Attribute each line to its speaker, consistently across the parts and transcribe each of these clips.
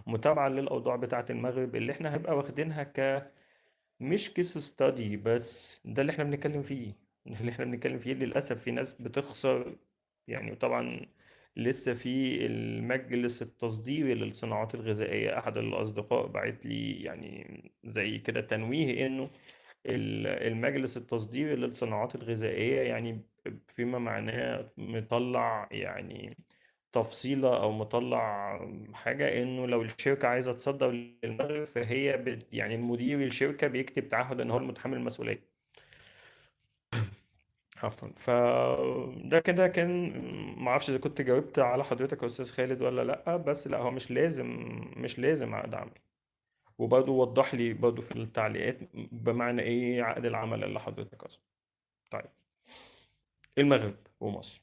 Speaker 1: متابعة للأوضاع بتاعة المغرب اللي احنا هنبقى واخدينها مش case study، بس ده اللي احنا بنتكلم فيه. اللي احنا بنتكلم فيه للأسف في ناس بتخسر يعني. وطبعا لسه في المجلس التصديري للصناعات الغذائية، أحد الأصدقاء بعت لي يعني زي كده تنويه إنه المجلس التصديري للصناعات الغذائية يعني فيما معناه مطلع يعني تفصيلة أو مطلع حاجة إنه لو الشركة عايزة تصدر للمغرب فهي يعني المدير الشركة بيكتب تعهد إن هو المتحمل المسؤولية. عفوا، فده كده كان، ما اعرفش اذا كنت جاوبت على حضرتك يا استاذ خالد ولا لا، بس لا هو مش لازم عقد عمل. وبرضه وضح لي برضه في التعليقات بمعنى ايه عقد العمل اللي حضرتك اصلا. طيب، المغرب ومصر.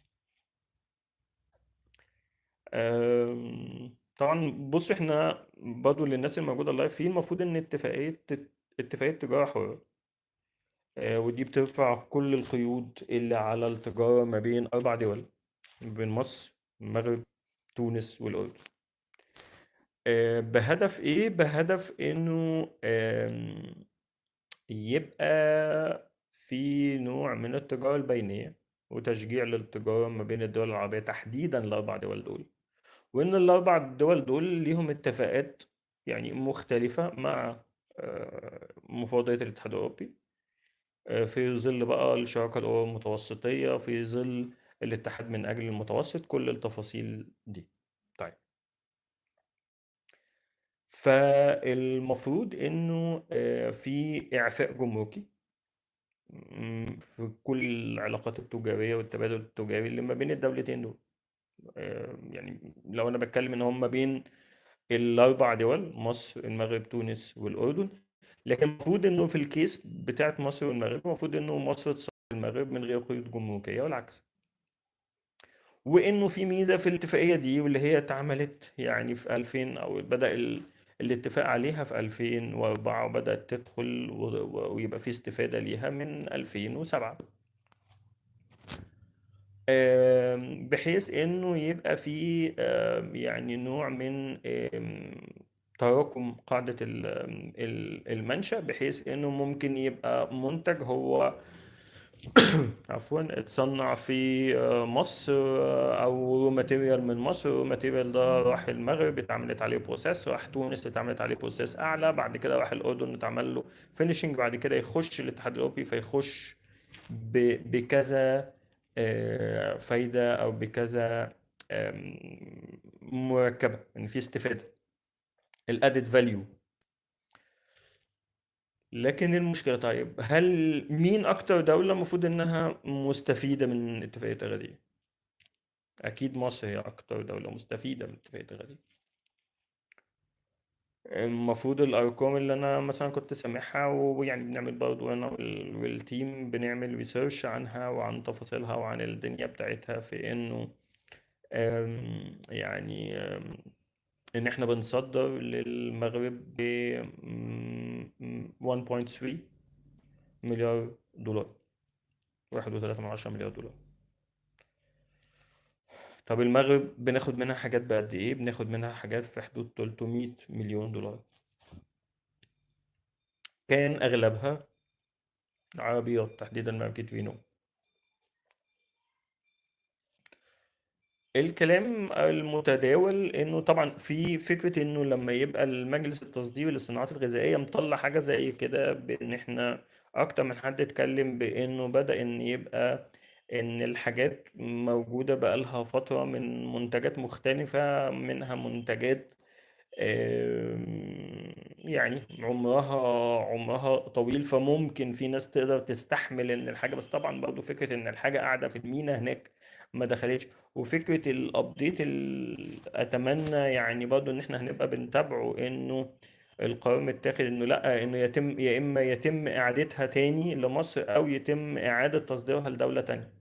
Speaker 1: طبعا بصوا، احنا برضه للناس الموجودة ال live فيه، المفروض ان اتفاقية تجارة حره، ودي بترفع كل القيود اللي على التجارة ما بين 4 دول، ما بين مصر، المغرب، تونس والأردن. بهدف إيه؟ بهدف إنه يبقى في نوع من التجارة البينية وتشجيع للتجارة ما بين الدول العربية، تحديدا الأربع دول دول، وإن الأربع دول دول ليهم اتفاقات يعني مختلفة مع مفوضية الاتحاد الأوروبي، في ظل بقى الشراكة الأوروبية المتوسطية، في ظل الاتحاد من أجل المتوسط، كل التفاصيل دي. طيب، فالمفروض إنه في إعفاء جمركي في كل العلاقات التجارية والتبادل التجاري اللي ما بين الدولتين دول. يعني لو أنا بتكلم إن هم ما بين الأربع دول، مصر، المغرب، تونس والأردن، لكن المفروض إنه في الكيس بتاعت مصر والمغرب المفروض إنه مصر تصل المغرب من غير قيود جمركية والعكس. وإنه في ميزة في الاتفاقية دي واللي هي اتعملت يعني في 2000، أو بدأ الاتفاق عليها في 2004 وبدأت تدخل ويبقى في استفادة ليها من 2007، بحيث إنه يبقى في يعني نوع من تراكم قاعدة المنشأ، بحيث إنه ممكن يبقى منتج هو اتصنع في مصر، أو raw material من مصر، raw material ده راح المغرب اتعملت عليه process، راح تونس اتعملت عليه process أعلى، بعد كده راح الأردن اتعمل له finishing، بعد كده يخش الاتحاد الأوروبي، فيخش بكذا فايدة أو بكذا مركبة، إن في استفادة، ال added value. لكن المشكلة، طيب هل مين أكتر دولة المفروض إنها مستفيدة من اتفاقية أغادير؟ أكيد مصر هي أكتر دولة مستفيدة من اتفاقية أغادير. المفروض الأرقام اللي أنا مثلا كنت سامعها، ويعني بنعمل برضو أنا وال team بنعمل research عنها وعن تفاصيلها وعن الدنيا بتاعتها، في إنه إن إحنا بنصدر للمغرب ب 1.3 مليار دولار، واحد وتلاتة من عشرة مليار دولار. طب المغرب بناخد منها حاجات بقد إيه؟ بناخد منها حاجات في حدود 300 مليون دولار، كان أغلبها عربيات، تحديدا ماركة رينو. الكلام المتداول انه طبعا في فكرة انه لما يبقى المجلس التصديري للصناعات الغذائية مطلع حاجة زي كده، بان احنا اكتر من حد اتكلم بانه بدأ ان يبقى ان الحاجات موجودة بقالها فترة من منتجات مختلفة، منها منتجات عمرها طويل، فممكن في ناس تقدر تستحمل ان الحاجة، بس طبعا برضو فكرة ان الحاجة قاعدة في المينا هناك ما دخلتش. وفكرة الابديت اللي اتمنى برضو ان احنا هنبقى بنتابعه، انه القرار متاخد انه لا، انه يا اما يتم اعادتها تاني لمصر او يتم اعادة تصديرها لدولة تانية.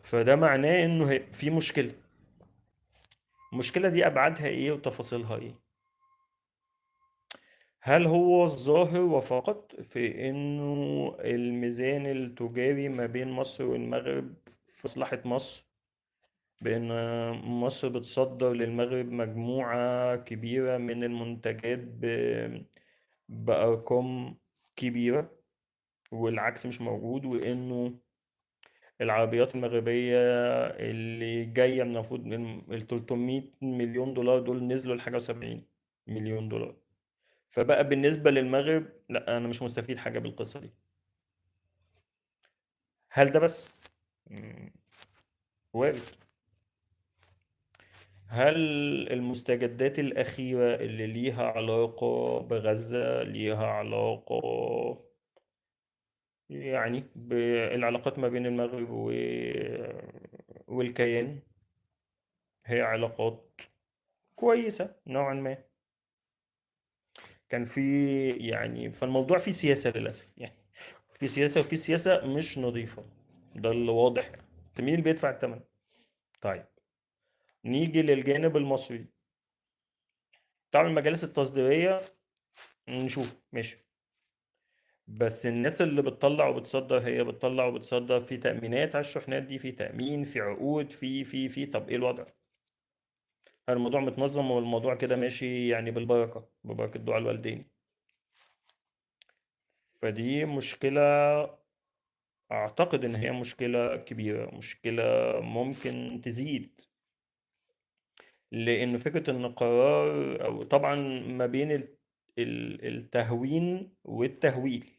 Speaker 1: فده معناه انه في مشكلة. المشكلة دي أبعادها إيه وتفاصيلها إيه؟ هل هو الظاهر وفقط في إنه الميزان التجاري ما بين مصر والمغرب في مصلحة مصر بأن مصر بتصدر للمغرب مجموعة كبيرة من المنتجات بأرقام كبيرة، والعكس مش موجود، وإنه العربيات المغربية اللي جاية من المفروض من ال 300 مليون دولار دول نزلوا لحاجة و70 مليون دولار. فبقى بالنسبة للمغرب لا، أنا مش مستفيد حاجة بالقصة دي. هل ده بس؟ وارد. هل المستجدات الأخيرة اللي ليها علاقة بغزة، ليها علاقة يعني بالعلاقات ما بين المغرب والكيان، هي علاقات كويسة نوعا ما. كان في يعني، فالموضوع فيه سياسة للأسف، يعني في سياسة، وفي سياسة مش نظيفة، ده اللي واضح. مين اللي بيدفع الثمن؟ طيب نيجي للجانب المصري. طبعا المجالس التصديرية نشوف ماشي، بس الناس اللي بتطلع وبتصدر هي بتطلع وبتصدر في تأمينات على الشحنات دي، في تأمين، في عقود، في في في طب ايه الوضع؟ هل الموضوع متنظم والموضوع كده ماشي يعني بالبركة، ببركة دعاء الوالدين؟ فدي مشكلة، أعتقد إن هي مشكلة كبيرة، مشكلة ممكن تزيد، لأن فكرة إن قرار أو طبعا ما بين التهوين والتهويل،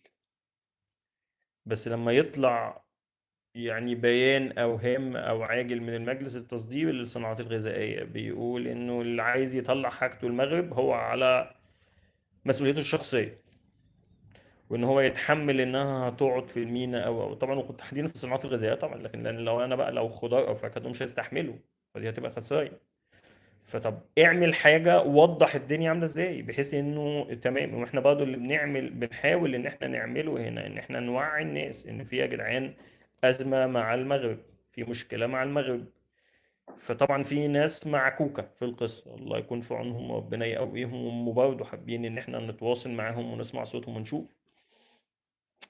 Speaker 1: بس لما يطلع يعني بيان أو هام أو عاجل من المجلس التصديري للصناعات الغذائية بيقول إنه اللي عايز يطلع حاجته المغرب هو على مسؤوليته الشخصية، وإن هو يتحمل إنها هتقعد في المينا أو طبعاً، وكنت تحديداً في الصناعات الغذائية طبعاً، لكن لأن لو أنا بقى لو خضار أو فاكهة مش هيستحملوا، فدي هتبقى خسائر. فطب اعمل حاجة وضح الدنيا عاملة ازاي، بحيث انه تمام. واحنا برضو اللي بنحاول ان احنا نعمله هنا ان احنا نوعي الناس ان في يا جدعان ازمة مع المغرب، في مشكلة مع المغرب. فطبعا في ناس معكوكة في القصة، الله يكون في عونهم وربنا يقويهم، وبرضو حابين ان احنا نتواصل معاهم ونسمع صوتهم ونشوف.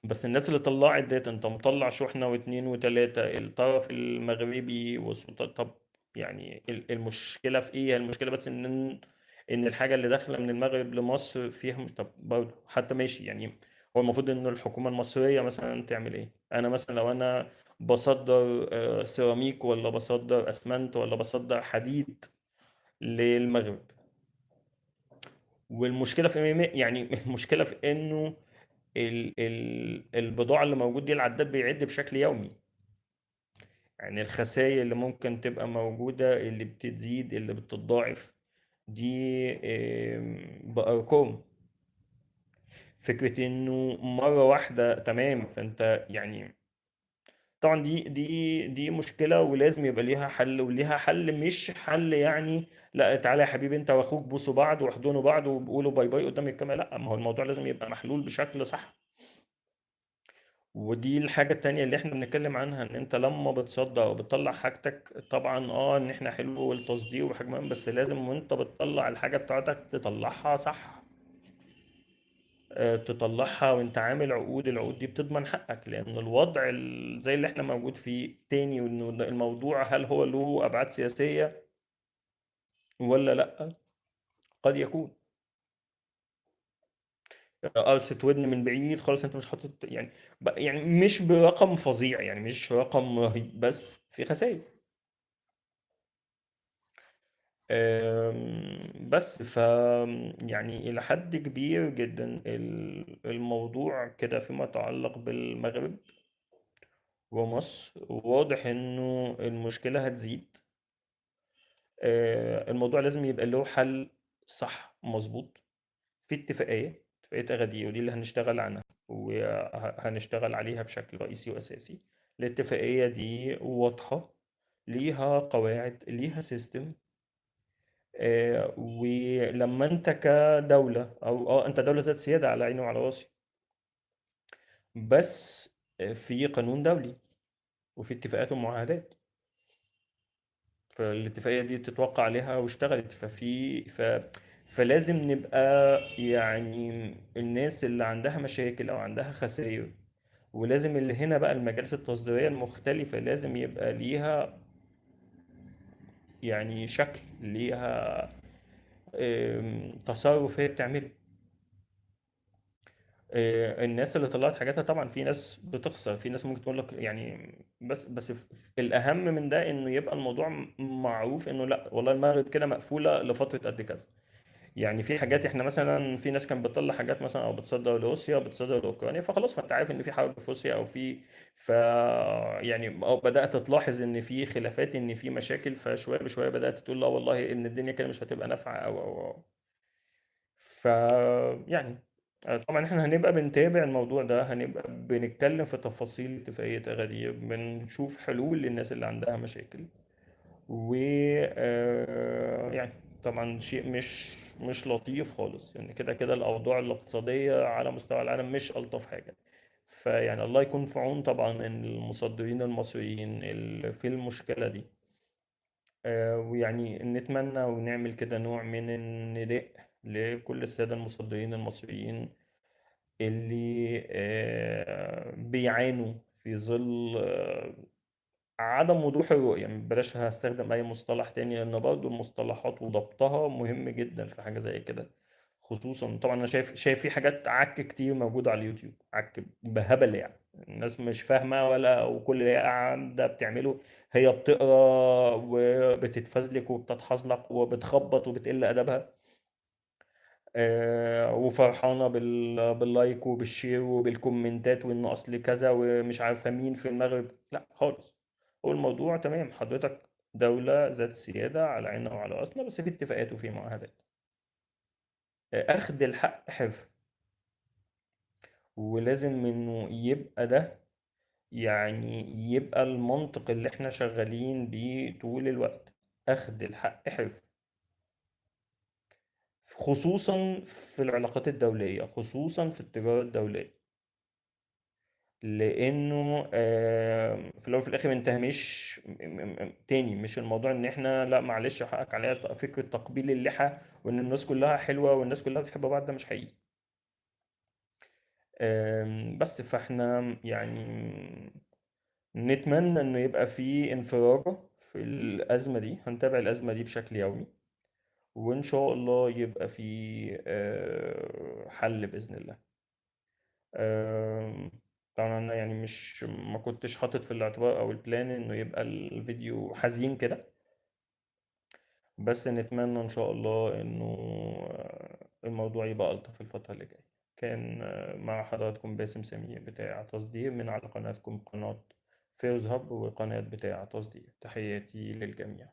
Speaker 1: بس الناس اللي طلعت ديت، انت مطلع شحنة واثنين وثلاثة، الطرف المغربي والسلطات، طب يعني المشكلة في ايه؟ المشكلة بس ان الحاجة اللي داخلة من المغرب لمصر فيها مش، طب برضه حتى ماشي، يعني هو المفروض ان الحكومة المصرية مثلا تعمل ايه؟ انا مثلا لو انا بصدر سيراميك ولا بصدر اسمنت ولا بصدر حديد للمغرب، والمشكلة في إيه؟ يعني المشكلة في انه البضاعة اللي موجود دي العداد بيعد بشكل يومي، يعني الخسائر اللي ممكن تبقى موجودة اللي بتزيد اللي بتتضاعف دي، بأرقام. فكرة إنه مرة واحدة تمام، فأنت يعني طبعا دي مشكلة ولازم يبقى ليها حل، وليها حل مش حل يعني لا تعالى يا حبيبي أنت وأخوك بوسوا بعض واحضنوا بعض وبقولوا باي باي قدام الكاميرا، لا، ما هو الموضوع لازم يبقى محلول بشكل صح. ودي الحاجة التانية اللي احنا بنتكلم عنها، ان انت لما بتصدر او بتطلع حاجتك طبعا ان احنا حلو والتصدير وحاجة مهمة، بس لازم وانت بتطلع الحاجة بتاعتك تطلعها صح، تطلعها وانت عامل عقود، العقود دي بتضمن حقك، لان الوضع زي اللي احنا موجود فيه تاني، وانه الموضوع هل هو له ابعاد سياسية ولا لا؟ قد يكون قرصة ودن من بعيد خالص، انت مش حاطط يعني يعني مش برقم فظيع، يعني مش رقم رهيب، بس في خسائر. بس يعني إلى حد كبير جدا الموضوع كده فيما يتعلق بالمغرب ومصر واضح إنه المشكلة هتزيد. الموضوع لازم يبقى له حل صح مظبوط في اتفاقية أغادير، ودي اللي هنشتغل عنها وهنشتغل عليها بشكل رئيسي وأساسي. الاتفاقية دي واضحة، ليها قواعد، ليها سيستم. ولما انت كدولة او انت دولة ذات سيادة على عيني وعلى راسي، بس في قانون دولي وفي اتفاقات ومعاهدات، فالاتفاقية دي تتوقع عليها واشتغلت. فلازم نبقى الناس اللي عندها مشاكل او عندها خسائر، ولازم اللي هنا بقى المجالس التصديرية المختلفة لازم يبقى ليها يعني شكل، ليها تصرف هي بتعمله. الناس اللي طلعت حاجاتها طبعا في ناس بتخسر، في ناس ممكن تقول لك يعني، بس الاهم من ده انه يبقى الموضوع معروف انه لا والله المغرب كده مقفولة لفترة قد كذا. يعني في حاجات احنا مثلا في ناس كانت بتطلع حاجات مثلا او بتصدر لروسيا، بتصدر لاوكرانيا، فخلاص فانت عارف ان في حرب في روسيا او في، ف يعني أو بدات تلاحظ ان في خلافات، ان في مشاكل، فشوية بشوية بدات تقول لا والله ان الدنيا كده مش هتبقى نافعة او او او ف يعني طبعا احنا هنبقى بنتابع الموضوع ده، هنبقى بنتكلم في تفاصيل اتفاقية أغادير، بنشوف حلول للناس اللي عندها مشاكل، و يعني طبعا شيء مش لطيف خالص، يعني كده كده الأوضاع الاقتصادية على مستوى العالم مش ألطف حاجة. فيعني الله يكون في عون طبعا المصدرين المصريين اللي في المشكلة دي. ويعني نتمنى ونعمل كده نوع من النداء لكل السادة المصدرين المصريين اللي بيعانوا في ظل عدم وضوح الرؤية. يعني بلاش هستخدم أي مصطلح تاني، لأن برضو المصطلحات وضبطها مهم جدا في حاجة زي كده. خصوصا طبعا أنا شايف في حاجات عك كتير موجودة على اليوتيوب، عك بهبل، يعني الناس مش فاهمة ولا، وكل اللي هي قاعدة بتعمله هي بتقرا وبتتفزلك وبتتحزلق وبتخبط وبتقل أدبها، وفرحانة بال like وبال share وبالكومنتات وإن أصل كذا ومش عارفة مين في المغرب. لا خالص، هو الموضوع تمام، حضرتك دولة ذات سيادة على عيننا وعلى راسنا، بس في اتفاقات وفي معاهدات. أخذ الحق حرفة، ولازم إنه يبقى ده يعني يبقى المنطق اللي احنا شغالين بيه طول الوقت، أخذ الحق حرفة، خصوصا في العلاقات الدولية، خصوصا في التجارة الدولية، لأنه في الأول وفي الآخر أنت مش تاني، مش الموضوع إن إحنا لا معلش حقك عليا، فكرة تقبيل اللحى وإن الناس كلها حلوة والناس كلها بتحب بعض، ده مش حقيقي. بس فإحنا نتمنى إنه يبقى في انفراجة في الأزمة دي، هنتابع الأزمة دي بشكل يومي، وإن شاء الله يبقى في حل بإذن الله. طبعا أنا مش ما كنتش حاطط في الاعتبار أو البلان إنه يبقى الفيديو حزين كده، بس نتمنى إن شاء الله إنه الموضوع يبقى ألطف في الفترة اللي جاية. كان مع حضراتكم باسم سمير بتاع تصدير من على قناتكم قناة فيروز هاب وقناة بتاع تصدير. تحياتي للجميع.